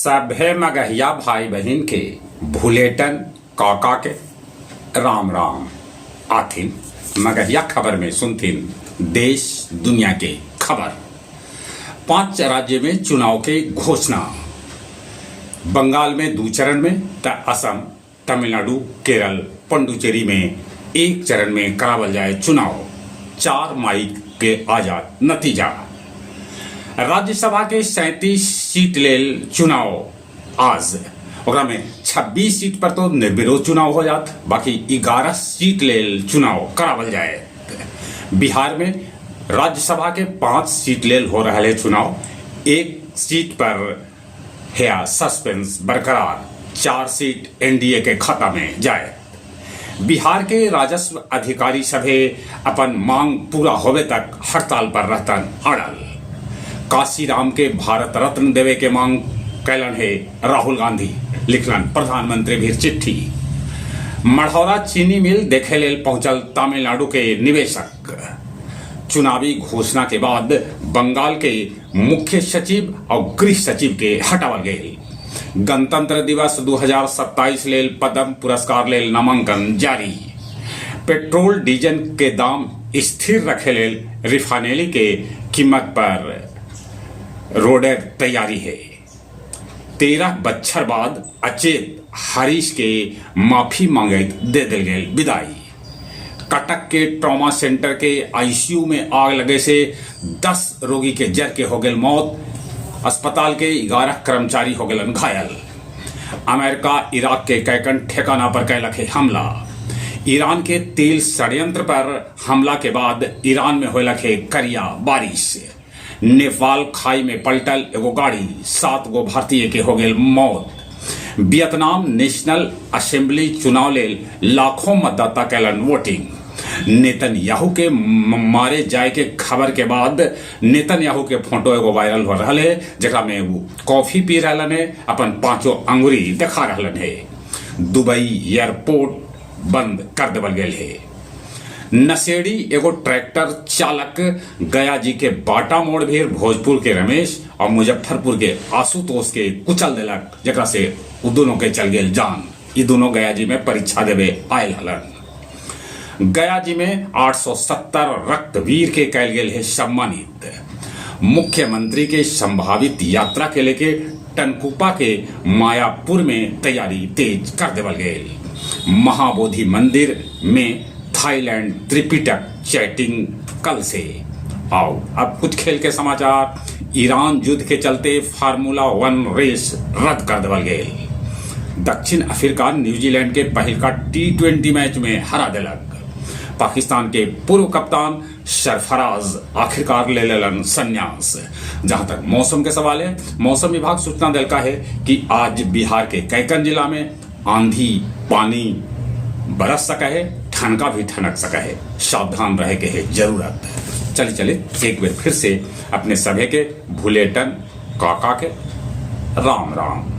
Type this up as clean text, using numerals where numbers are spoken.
सभे मगहिया भाई बहिन के भुलेटन काका के राम राम। आथिन मगहिया खबर में सुनथिन देश दुनिया के खबर। पांच राज्य में चुनाव के घोषणा। बंगाल में दू चरण में त असम, तमिलनाडु, केरल, पंडुचेरी में एक चरण में करावल जाए चुनाव। 4 मई के आजाद नतीजा। राज्यसभा के 37 सीट लेल चुनाव आज। ओकरा में 26 सीट पर तो निर्विरोध चुनाव हो जात, बाकी 11 सीट लेल चुनाव करावल जाए। बिहार में राज्यसभा के 5 सीट लेल हो रहा है चुनाव। एक सीट पर है सस्पेंस बरकरार, 4 सीट एनडीए के खाता में जाए। बिहार के राजस्व अधिकारी सभे अपन मांग पूरा होवे तक हड़ताल पर रहतन अड़ल। काशीराम के भारत रत्न देवे के मांग कैलन है राहुल गांधी, लिखलन प्रधानमंत्री भी चिट्ठी। मढ़ौरा चीनी मिल देखे लेल पहुंचल तमिलनाडु के निवेशक। चुनावी घोषणा के बाद बंगाल के मुख्य सचिव और गृह सचिव के हटावल गए। गणतंत्र दिवस 2027 लेल पद्म पुरस्कार लेल नामांकन जारी। पेट्रोल डीजल के दाम स्थिर रखे लेल रिफाइनरी के कीमत पर रोडर तैयारी है। 13 बच्छर बाद अचेत हरीश के माफी मांगे दे दिल गए विदाई। कटक के ट्रॉमा सेंटर के आईसीयू में आग लगे से 10 रोगी के जर के हो गए मौत। अस्पताल के 11 कर्मचारी हो गए घायल। अमेरिका इराक के कैकन ठिकाना पर कैलक है हमला। ईरान के तेल षड्यंत्र पर हमला के बाद ईरान में होलक है करिया बारिश। नेपाल खाई में पलटल एगो गाड़ी, 7 गो भारतीय के हो गए मौत। वियतनाम नेशनल असेंबली चुनाव लेल लाखों मतदाता कैलन वोटिंग। नेतन्याहू के मारे जाए के खबर के बाद नेतन्याहू के फोटो एगो वायरल हो रहा है, जेकरा में वो कॉफी पी रहलन है, अपन 5 अंगुरी दिखा रहलन है। दुबई एयरपोर्ट बंद कर देवल गेल है। नशेड़ी एगो ट्रैक्टर चालक गया जी के बाटा मोड़ भीर भोजपुर के रमेश और मुजफ्फरपुर के आशुतोष के कुचल देलक, जेकरा से उ दोनों के चल गेल जान। ये दोनों गया जी में परीक्षा देवे आयल हलन। गया जी में 870 रक्तवीर के कैल गेल है सम्मानित। मुख्यमंत्री के संभावित यात्रा के लेके टनकुपा के मायापुर में तैयारी तेज कर देवल गेल। महाबोधि मंदिर में थाईलैंड त्रिपिटक चैटिंग कल से। आओ अब कुछ खेल के समाचार। ईरान युद्ध के चलते फार्मूला 1 रेस रद्द कर देवल गेल। दक्षिण अफ्रीका न्यूजीलैंड के पहिलका T20 match में हरा देलक। पाकिस्तान के पूर्व कप्तान सरफराज आखिरकार ले लेलन संन्यास। जहां तक मौसम के सवाल है, मौसम विभाग सूचना दिलका है कि आज बिहार के कैकन जिला में आंधी पानी बरस सका है, ठनका भी ठनक सका है। सावधान रहे के है जरूरत। चले चले एक बार फिर से अपने सभे के भुलेटन काका के राम राम।